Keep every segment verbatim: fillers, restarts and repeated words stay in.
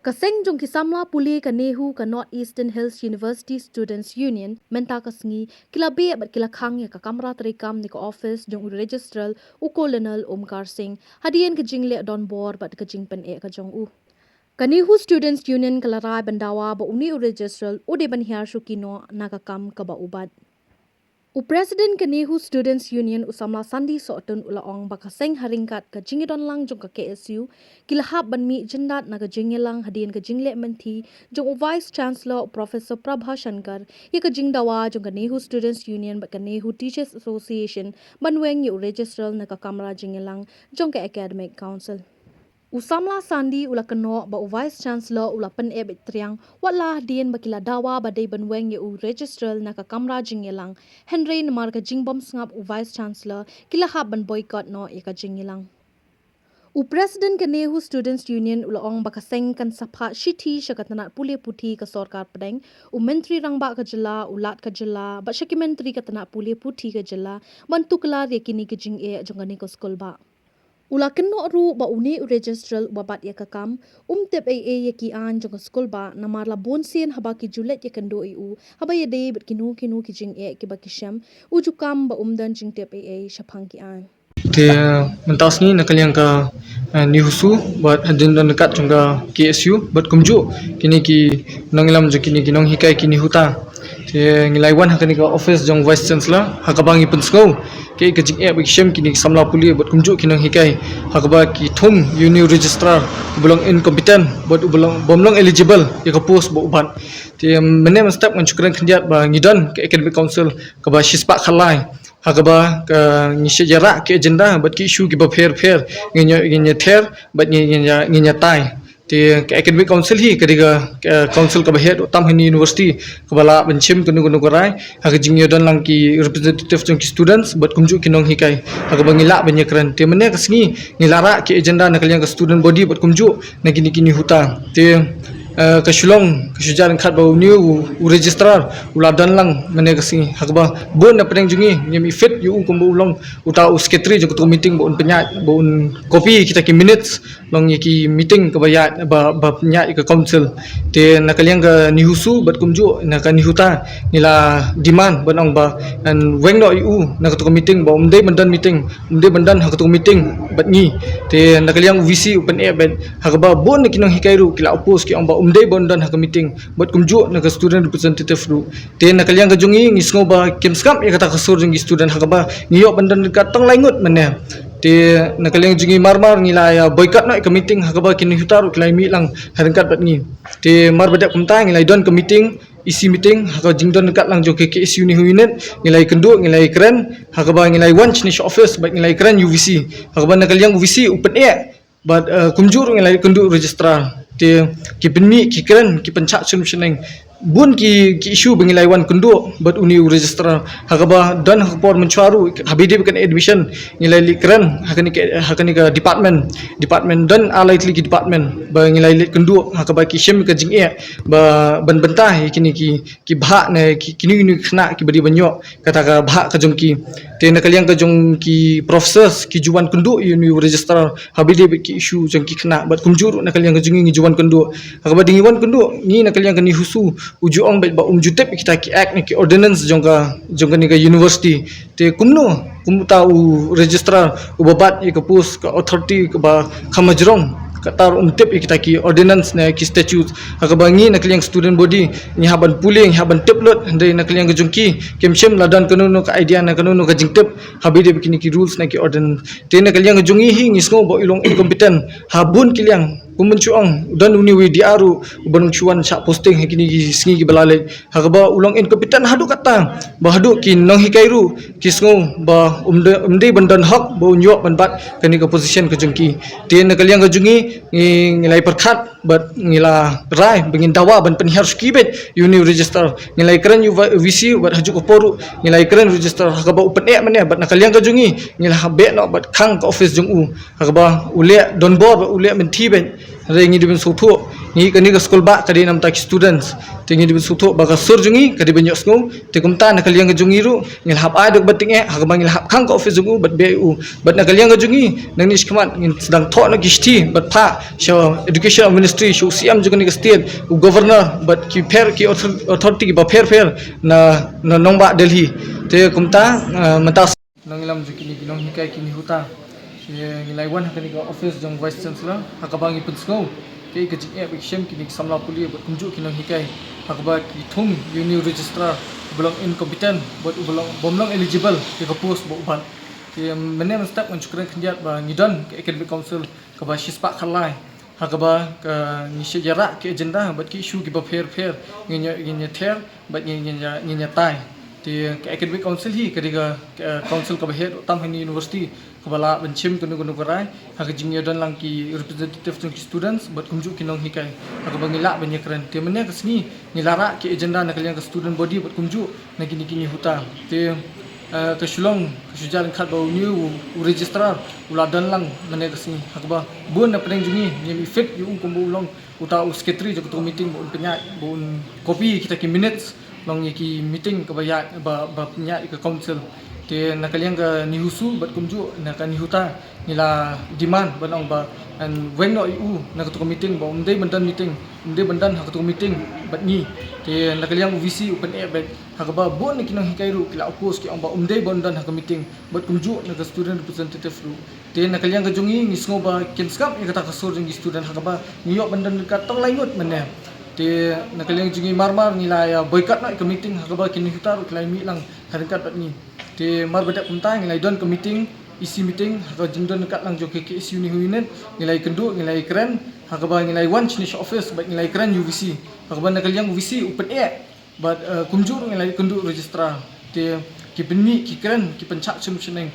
Ka seng jong ki samla pule ka NEHU ka North Eastern Hills University Students Union mynta ka sngi ki la beh bad ki la khang ïa ka kamra treikam ne ka office jong u Registrar u Colonel Omkar Singh hadien ka jingleh donbor bad ka jingpyneh ka jong u. Ka NEHU Students Union ka la rai ban dawa ba une u Registrar u dei ban hiar shuki noh na ka kam kaba u bat. U President ka NEHU Students Union u samla Sandi Sohtun u la ong ba ka seng ha ryngkat ka jingïadonlang jong ka KSU ki la hap ban mih jyndat na ka jingïalang hadien ka jingleh mynthi jong u Vice Chancellor u Professor Prabha Shankar ïa ka jingdawa jong ka NEHU Students Union bad ka NEHU Teachers Association ban weng ïa u Registrar na ka kamra jingïalang jong ka Academic Council. U samla Sandi u la kynnoh ba u Vice Chancellor u la pyneh beit triang wat la hadien ba ki la dawa ba dei ban weng ïa u Registrar na ka kamra jingïalang, hynrei namar ka jingbymsngap u Vice Chancellor ki la hap ban boycott noh ïa ka jingïalang. U President ka NEHU Students Union u la ong ba ka seng kan sa phah shithi sha ka tnat pule puthi ka sorkar pdeng, u Myntri Rangbah ka jylla, u Lat ka jylla bad sha ki myntri ka tnat pule puthi ka jylla ban tuklar ïa kine ki jingeh jong kane ka skulbah. U la kynnoh ruh ba une u Registrar uba bat ïa ka kam um tip ei ei ïa ki aiñ jong ka skulbah namar la bun sien haba ki ju leit ïakynduh ïa u haba ïadei bad kino kino ki jingeh kiba ki shem, u ju kam ba um don jingtip ei ei shaphang ki aiñ. Te mynta ka sngi na ka liang ka NEHUSU bad hadien don ryngkat jong ka KSU bad kumjuh kine ki nongïalam jong kine ki nonghikai ki NEHUTA. Te ngi la wan ha kane ka office jong Vice Chancellor ha kaba ngi pynsngew kaei ka jingeh ba ki shem kine ki samla pule bad kumjuh ki nonghikai ha kaba ki thung ïa une u Registrar uba long incompetent bad uba long, bym long eligible ïa ka post ba u bat. Te mynne mynstep ngan shu kren khyndiat ba ngi don ka Academic Council kaba shispah khatlai ha kaba ka ngi shah ïarah ki agenda bad ki issue kiba pher pher ngin ïa, ngin ïather bad ngin ïa, ngin ïatai. Te ka Academic Council hi ka dei ka, ka council kaba heh tam ha une university kaba lah ban shim kano kano ka rai ha ka jingïadonlang ki representative jong ki students bad kumjuh ki nonghikai ha kaba ngi lah ban ïakren. Te mynne ka sngi ngi la rah ki agenda na ka liang ka student body bad kumjuh na kine ki NEHUTA. Te eh, ka shu long ka shu jia ryngkat ba une u, u Registrar u la don lang mynne ka sngi ha kaba bun na pdeng jong ngi ngim i fit ïa u kumba u long uta u secretary jong kato ka meeting ba un pynïaid ba un copy kita ki minutes long ïa ki meeting kaba ïaid ba, ba pynïaid ïa ka council. Te na ka liang ka NEHUSU bad kumjuh na ka NEHUTA ngi la demand ban ong ba un weng noh ïa u na kato ka meeting ba um dei ban don meeting, um dei ban don ha kato ka meeting bad ngi. Te na ka liang u VC u pyneh bad ha kaba bun na ki nonghikai ruh ki la oppose ki ong ba um dei ban don ha ka meeting bad kumjuh na ka student representative ruh. Te na ka liang ka jong ngi ngi sngew ba kim sngap ïa kata ka sur jong ki student ha kaba ngi ïoh ban don ryngkat tang lai ngut mynne. Te na ka liang jong ngi mar mar ngi la ïa boycott noh ïa ka meeting ha kaba ki NEHUTA ruh ki la mih lang ha ryngkat bad ngi. Te mar ba dep kumta ngi la don ka meeting, EC meeting ha ka jingdon ryngkat lang jong ka KSU NEHU unit, ngi la ïakynduh, ngi la ïakren ha kaba ngi la wan shane sha office bad ngi la ïakren ïa u VC ha kaba na ka liang u VC u pyneh bad eh, kumjuh ruh ngi la ïakynduh u Registrar. Te ki pynmih ki kren ki pynshah shnong shnong bun ki, ki issue ba ngi la wan kynduh bad une u Registrar ha kaba don ha ka por mynshuwa ruh haba dei ba kan admission ngi la leit kren ha kane ka, ha kane ka department, department don ar lai tylli ki department ba ngi la leit kynduh ha kaba ki shem ka jingeh ba ban bynta ïa kine ki, ki bhah ne ki, kine kine ki khynnah kiba dei ban ïoh kata ka bhah ka jong ki. Te na ka liang ka jong ki professors ki ju wan kynduh ïa une u Registrar haba dei bad ki issue jong ki khynnah bad kumjuh ruh na ka liang ka jong ngi ngi ju wan kynduh. Ha kaba dei ngi wan kynduh ngi na ka liang ka NEHUSU u ju ong bad ba um ju tip ïa kita ki act ne ki ordinance jong ka, jong kane ka university. Te kumno, kumta u Registrar uba bat ïa ka post ka authority kaba kham hajrong kata ruh um tip ïa kita ki ordinance ne ki statutes. Ha kaba ngi na ka liang student body ngi hap ban pule, ngi hap ban tip lut, hynrei na ka liang ka jong ki kim shym la don kano kano ka idea ne kano kano ka jingtip haba dei bad kine ki rules ne ki ordinance. Te na ka liang ka jong ngi hi ngi sngew ba u long incompetent ha bun ki liang. Kum ban shu ong don une u D R ruh uba nang shu wan shah posting ha kine ki sngi kiba la leit ha kaba u long incompetent haduh katta ba haduh ki nonghikai ruh ki sngew ba um dei, um dei ban don hok ba un ïoh ban bat kane ka position ka jong ki. Te na ka liang ka jong ngi ngi, ngi la ïa pyrkhat bad ngi la rai ba ngin dawa ban pynhiar shuki beit ïa une u Registrar. Ngi la ïakren ïa u VC bad ha kajuh ka por ruh ngi la ïakren ïa u Registrar ha kaba u pyneh mynne bad na ka liang ka jong ngi ngi la hap beh noh bad khang ka office jong u ha kaba u leh donbor bad u leh mynthi beit. Hynrei ngi dei ban sngewthuh, ngi kane ka skul bah ka dei namar ki students. Te ngi dei ban sngewthuh ba ka sur jong ngi ka dei ban ïohsngew. Te kumta na ka liang ka jong ngi ruh ngi la hap ai da kaba tyngeh, ha kaba ngi la hap khang ka office jong u bad beh ïa u. Bad na ka liang ka jong ngi, nangne shakhmat ngin sdang thoh noh ki shithi bad phah sha Education Ministry, sha u C M jong kane ka state, u governor bad ki pher ki author-, authority kiba pher pher na, na nongbah Delhi. Te kumta, ah, mynta nongïalam jong kine ki nonghikai ki NEHUTA. Te ngi la wan ha kane ka office jong Vice Chancellor, ha kaba ngi pynsngew kaei ka jingeh ba ki shem kine ki samla pule bad kumjuh ki nonghikai, ha kaba ki thung ïa une u registrar uba long incompetent bad uba long, bym long eligible ïa ka post ba u bat. Te mynne mynstep ngan shu kren khyndiat ba ngi don ka Academic Council kaba shispah khatlai, ha kaba ka ngi shu ïarah ki agenda bad ki issue kiba pher pher, ngin ïa, ngin ïa ther bad ngin, ngin ïa, ngin ïa tai. Te ka Academic Council hi ka dei ka, ka council kaba heh tam ha une university, kaba lah ban shim kano kano ka rai ha ka jingïadon lang ki representative jong ki students bad kumjuh ki nonghikai, ha kaba ngi lah ban ïakren. Te mynne ka sngi ngi la rah ki agenda na ka liang ka student body bad kumjuh na kine ki NEHUTA. Te, eh, ka shu long, ka shu jia ryngkat ba une u, u registrar u la don lang mynne ka sngi, ha kaba bun na pdeng jong ngi ngim fit ïa u kumba u long uta u secretary jong kato ka meeting ba un pynïaid, ba un copy kita ki minutes long ïa ki meeting kaba ïaid, ba, ba pynïaid ïa ka council. Te na ka liang ka NEHUSU bad kumjuh na ka NEHUTA ngi la demand ban ong ba un weng noh ïa u na kato ka meeting, ba um dei ban don meeting, um dei ban don ha kato ka meeting bad ngi. Te na ka liang u VC u pyneh beit, ha kaba bun na ki nonghikai ruh ki la oppose, ki ong ba um dei ban don ha ka meeting bad kumjuh na ka student representative ruh. Te na ka liang ka jong ngi, ngi sngew ba kin sngap ïa kata ka sur jong ki student, ha kaba ngi ïoh ban don ryngkat tang lai ngut mynne. Te na ka liang jong ngi mar mar ngi la ïa boycott noh ïa ka meeting, ha kaba ki NEHUTA ruh ki la ïa mih lang ha ryngkat bad ngi. Te mar ba dep kumta ngi la ïa don ka meeting, EC meeting, ha ka jingdon ryngkat lang jong ka KSU NEHU unit, ngi la ïa kynduh, ngi la ïa kren, ha kaba ngi la ïa wan shane sha office bad ngi la ïa kren ïa u VC. Ha kaba na ka liang u VC u pyneh bad, eh, kumjuh ruh ngi la ïa kynduh registrar. Te ki pynmih, ki kren, ki pynshah shim shaneng.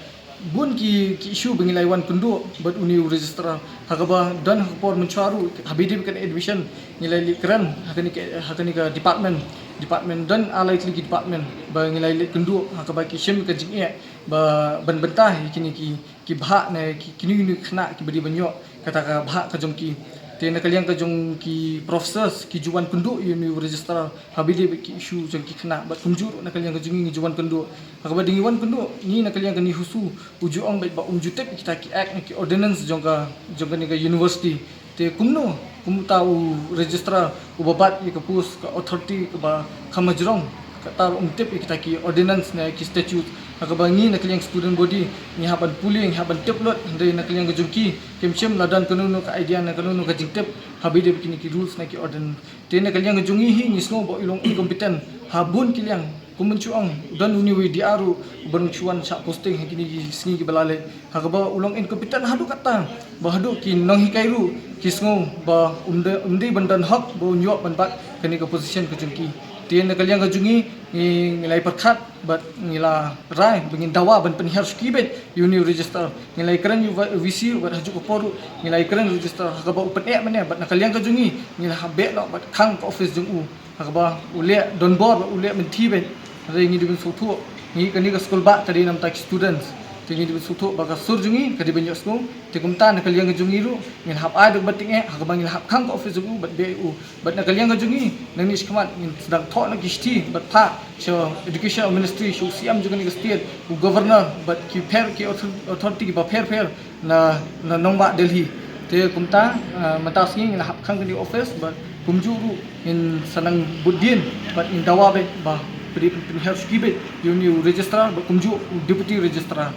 Bun ki, ki issue ba ngi la ïa wan kynduh bad une u registrar. Ha kaba don ha ka por mynshuwa ruh, haba dei ka admission, ngi la ïa kren ha kane ka, ha kane ka department. Department, don ar lai tylli ki department ba ngi la ïa kynduh, ha kaba ki shim ka jingeh ba ban bynta ïa kine ki, ki bhah ne ki, kine, kine ki khynnah kiba dei ban ïoh kata ka bhah ka jong ki. Te na ka liang ka jong ki professors ki ju wan kynduh ïa une u registrar, haba dei bad ki issue jong ki khynnah, bad kumjuh ruh na ka liang ka jong ngi ngi ju wan kynduh. Ha kaba dei ngi wan kynduh, ngi na ka liang ka NEHUSU, u ju ong beit ba um ju tip ïa kita ki act ne ki ordinance jong ka, jong kane ka university. Te kumno, kum uta u registrar uba bat ïa ka post, ka authority kaba kham hajrong, kata ruh um tip ïa kita ki ordinance ne ki statute. Ha kaba ngi na ka liang student body ngi hap ban pule, ngi hap ban tip lut, hynrei na ka liang ka jong ki kim shym la don kano kano ka idea ne kano kano ka jingtip haba dei bad kine ki rules ne ki ordinance. Te na ka liang ka jong ngi hi ngi sngew ba u long incompetent ha bun ki liang. Kum ban shu ong, don une u D R ruh uba dang shu wan shah posting ha kine ki sngi kiba la leit. Ha kaba u long incompetent haduh katta ba haduh ki nonghikai ruh ki sngew ba um dei, um dei ban don hok ba un ïoh ban bat kane ka position ka jong ki. Te na ka liang ka jong ngi, ngi, ngi la ïa pyrkhat bad ngi la rai ba ngin dawa ban pynhiar shuki beit ïa une u registrar. Ngi la ïa kren ïa u VC bad ha kajuh ka por ruh ngi la ïa kren registrar, ha kaba u pyneh mynne, bad na ka liang ka jong ngi ngi la hap beh noh bad khang ka office jong u. Ha kaba u leh donbor, u leh mynthi beit. Hynrei ngi dei ban sngewthuh, ngi kane ka skul bah ka dei namar ki students. Te ngi dei ban sngewthuh ba ka sur jong ngi ka dei ban ïohsngew. Te kumta na ka liang ka jong ngi ruh ngi la hap ai da kaba tyngeh, ha kaba ngi la hap khang ka office jong u bad beh ïa u. Bad na ka liang ka jong ngi, nangne shakhmat ngin sdang thoh noh ki shithi bad phah sha Education Ministry, sha u C M jong kane ka state, u governor bad ki pher ki author-, authority kiba pher pher na, na nongbah Delhi. Te kumta, ah, mynta ka sngi ngi la hap khang kane ka office bad kumjuh ruh ngin sa nang bud dien bad ngin dawa beit ba phi dei pynhiar shuki beit ïa une u registrar bad kumjuh u deputy registrar.